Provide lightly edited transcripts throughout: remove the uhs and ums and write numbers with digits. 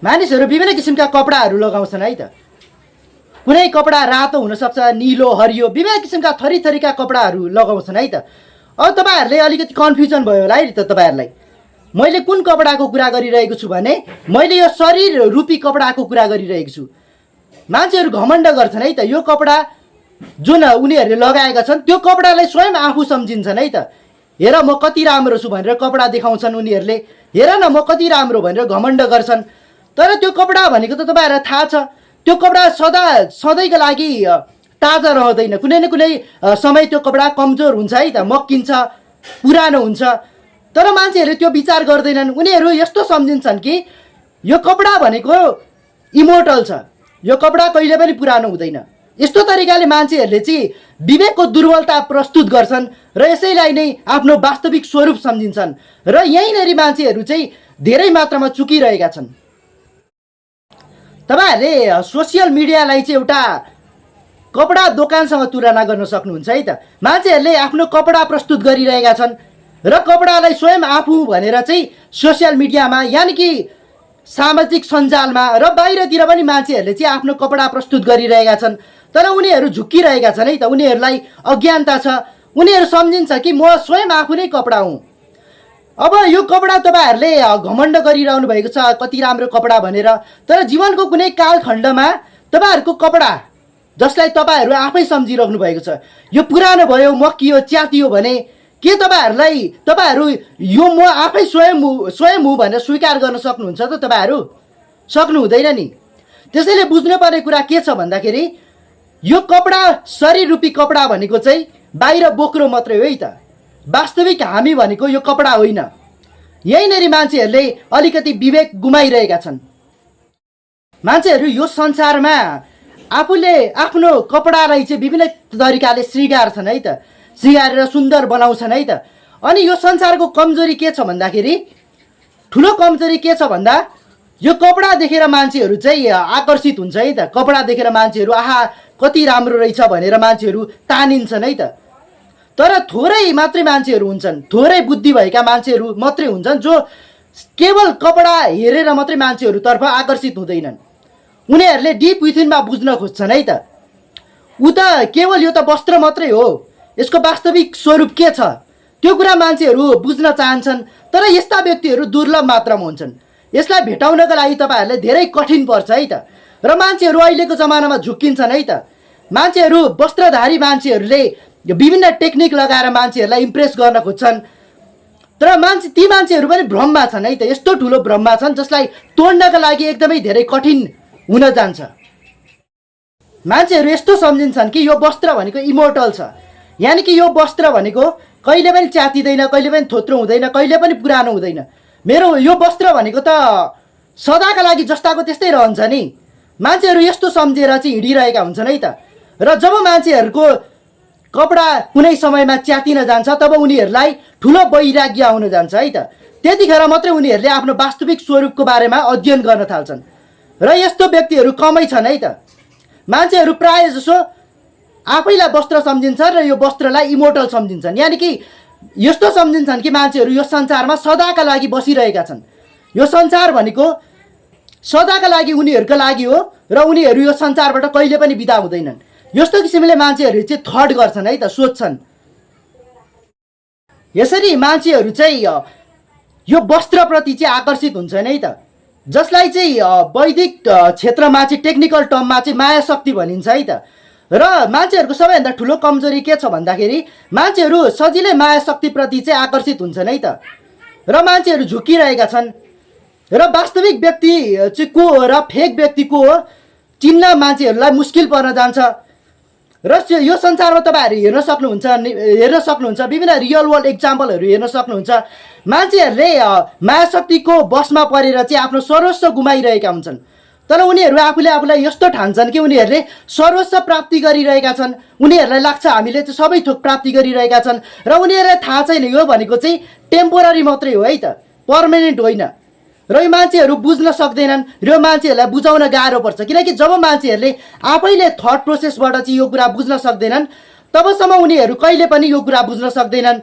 मानिसहरू विभिन्न किसिमका कपडाहरू लगाउँछन् है त। कुनै कपडा रातो हुनसक्छ, निलो, हरियो, विभिन्न किसिमका थरीका कपडाहरू लगाउँछन् है त। अब तपाईँहरूले अलिकति कन्फ्युजन भयो होला है त तपाईँहरूलाई। मैले कुन कपडाको कुरा गरिरहेको छु भने मैले यो शरीर रूपी कपडाको कुरा गरिरहेको छु। मान्छेहरू घमण्ड गर्छन् है त। यो कपडा जुन उनीहरूले लगाएका छन् त्यो कपडालाई स्वयं आफू सम्झिन्छन् है त। हेर म कति राम्रो छु भनेर कपडा देखाउँछन् उनीहरूले। हेर न म कति राम्रो भनेर घमण्ड गर्छन्। तर त्यो कपडा भनेको त तपाईँहरूलाई थाहा छ, त्यो कपडा सधैँका लागि ताजा रहँदैन। कुनै न कुनै समय त्यो कपडा कमजोर हुन्छ है त, मक्किन्छ, पुरानो हुन्छ। तर मान्छेहरूले त्यो विचार गर्दैनन्। उनीहरू यस्तो सम्झिन्छन् कि यो कपडा भनेको इमोर्टल छ, यो कपडा कहिले पनि पुरानो हुँदैन। यस्तो तरिकाले मान्छेहरूले चाहिँ विवेकको दुर्बलता प्रस्तुत गर्छन् र यसैलाई नै आफ्नो वास्तविक स्वरूप सम्झिन्छन्। र यहीँनेरि मान्छेहरू चाहिँ धेरै मात्रामा चुकिरहेका छन्। तपाईँहरूले सोसियल मिडियालाई चाहिँ एउटा कपडा दोकानसँग तुलना गर्न सक्नुहुन्छ है त। मान्छेहरूले आफ्नो कपडा प्रस्तुत गरिरहेका छन् र कपडालाई स्वयं आफू भनेर चाहिँ सोसियल मिडियामा यानि कि सामाजिक सञ्जालमा र बाहिरतिर पनि मान्छेहरूले चाहिँ आफ्नो कपडा प्रस्तुत गरिरहेका छन्। तर उनीहरू झुक्किरहेका छन् है त। उनीहरूलाई अज्ञानता छ। उनीहरू सम्झिन्छ कि म स्वयं आफू नै कपडा हुँ। अब यो कपडा तपाईँहरूले घमण्ड गरिरहनु भएको छ कति राम्रो कपडा भनेर। तर जीवनको कुनै कालखण्डमा तपाईँहरूको कपडा जसलाई तपाईँहरू आफै सम्झिराख्नु भएको छ यो पुरानो भयो, मक्कियो, च्यातियो भने के तपाईँहरू यो म आफै स्वयं हुँ भनेर स्वीकार गर्न सक्नुहुन्छ त? तपाईँहरू सक्नु हुँदैन नि। त्यसैले बुझ्नुपर्ने कुरा के छ भन्दाखेरि यो कपडा, शरीर रूपी कपडा भनेको चाहिँ बाहिर बोक्रो मात्रै हो है त। वास्तविक हामी भनेको यो कपडा होइन। यहीँनेरि मान्छेहरूले अलिकति विवेक गुमाइरहेका छन्। मान्छेहरू यो संसारमा आफूले आफ्नो कपडालाई चाहिँ विभिन्न तरिकाले श्रृङ्गार्छन् है त, श्रृङ्गारेर सुन्दर बनाउँछन् है त। अनि यो संसारको कमजोरी के छ भन्दाखेरि, ठुलो कमजोरी के छ भन्दा यो कपडा देखेर मान्छेहरू चाहिँ आकर्षित हुन्छ है त। कपडा देखेर मान्छेहरू आहा कति राम्रो रहेछ भनेर मान्छेहरू तानिन्छन् है त। तर थोरै मात्रै मान्छेहरू हुन्छन्, थोरै बुद्धि भएका मान्छेहरू मात्रै हुन्छन् जो केवल कपडा हेरेर मात्रै मान्छेहरूतर्फ आकर्षित हुँदैनन्। उनीहरूले डिप विथिनमा बुझ्न खोज्छन् है त। ऊ त केवल यो त वस्त्र मात्रै हो, यसको वास्तविक स्वरूप के छ त्यो कुरा मान्छेहरू बुझ्न चाहन्छन्। तर यस्ता व्यक्तिहरू दुर्लभ मात्रामा हुन्छन्। यसलाई भेटाउनका लागि तपाईँहरूलाई धेरै कठिन पर्छ है त। र मान्छेहरू अहिलेको जमानामा झुक्किन्छन् है त। मान्छेहरू, वस्त्रधारी मान्छेहरूले विभिन्न टेक्निक लगाएर मान्छेहरूलाई इम्प्रेस गर्न खोज्छन्। तर ती मान्छेहरू पनि भ्रममा छन् है त। यस्तो ठुलो भ्रममा छन् जसलाई तोड्नका लागि एकदमै धेरै कठिन हुन जान्छ। मान्छेहरू यस्तो सम्झिन्छन् कि यो वस्त्र भनेको इमोर्टल छ, यानि कि यो वस्त्र भनेको कहिले पनि च्यातिँदैन, कहिले पनि थोत्रो हुँदैन, कहिले पनि पुरानो हुँदैन। मेरो यो वस्त्र भनेको त सदाका लागि जस्ताको त्यस्तै रहन्छ नि। मान्छेहरू यस्तो सम्झेर चाहिँ हिँडिरहेका हुन्छन् है त। र जब मान्छेहरूको कपडा कुनै समयमा च्यातिन जान्छ तब उनीहरूलाई ठुलो वैराग्य आउन जान्छ है त। त्यतिखेर मात्रै उनीहरूले आफ्नो वास्तविक स्वरूपको बारेमा अध्ययन गर्न थाल्छन्। र यस्तो व्यक्तिहरू कमै छन् है त। मान्छेहरू प्राय जसो आफैलाई वस्त्र सम्झिन्छन् र यो वस्त्रलाई इमोर्टल सम्झिन्छन्। यानि कि यस्तो सम्झिन्छन् कि मान्छेहरू यो संसारमा सदाका लागि बसिरहेका छन्। यो संसार भनेको सदाका लागि उनीहरूका लागि हो र उनीहरू यो संसारबाट कहिले पनि बिदा हुँदैनन्। यस्तो किसिमले मान्छेहरू चाहिँ थट गर्छन् है त, सोच्छन्। यसरी मान्छेहरू चाहिँ यो वस्त्रप्रति चाहिँ आकर्षित हुन्छन् है त, जसलाई चाहिँ वैदिक क्षेत्रमा चाहिँ टेक्निकल टर्ममा चाहिँ माया शक्ति भनिन्छ है त। र मान्छेहरूको सबैभन्दा ठुलो कमजोरी के छ भन्दाखेरि मान्छेहरू सजिलै माया शक्तिप्रति चाहिँ आकर्षित हुन्छन् है त। र मान्छेहरू झुकिरहेका छन्। र वास्तविक व्यक्ति चाहिँ को हो र फेक व्यक्ति को हो चिन्न मान्छेहरूलाई मुस्किल पर्न जान्छ। र यो संसारमा तपाईँहरू हेर्न सक्नुहुन्छ विभिन्न रियल वर्ल्ड एक्जाम्पलहरू हेर्न सक्नुहुन्छ। मान्छेहरूले माया शक्तिको बसमा परेर चाहिँ आफ्नो सर्वस्व गुमाइरहेका हुन्छन्। तर उनीहरू आफूलाई यस्तो ठान्छन् कि उनीहरूले सर्वस्व प्राप्ति गरिरहेका छन्। उनीहरूलाई लाग्छ हामीले चाहिँ सबै थोक प्राप्ति गरिरहेका छन् र उनीहरूलाई थाहा छैन यो भनेको चाहिँ टेम्पोररी मात्रै हो है त, पर्मानेन्ट होइन। र यो मान्छेहरू बुझ्न सक्दैनन् र यो मान्छेहरूलाई बुझाउन गाह्रो पर्छ। किनकि जब मान्छेहरूले आफैले थट प्रोसेसबाट चाहिँ यो कुरा बुझ्न सक्दैनन् तबसम्म उनीहरू कहिले पनि यो कुरा बुझ्न सक्दैनन्।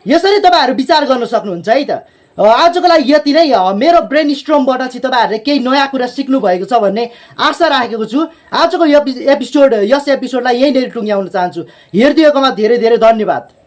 यसरी तपाईँहरू विचार गर्न सक्नुहुन्छ है त। आजको लागि यति नै। मेरो ब्रेन स्ट्रमबाट चाहिँ तपाईँहरूले केही नयाँ कुरा सिक्नु भएको छ भन्ने आशा राखेको छु। आजको यस एपिसोडलाई यहीँनिर टुङ्ग्याउन चाहन्छु। हेरिदिएकोमा धेरै धेरै धन्यवाद।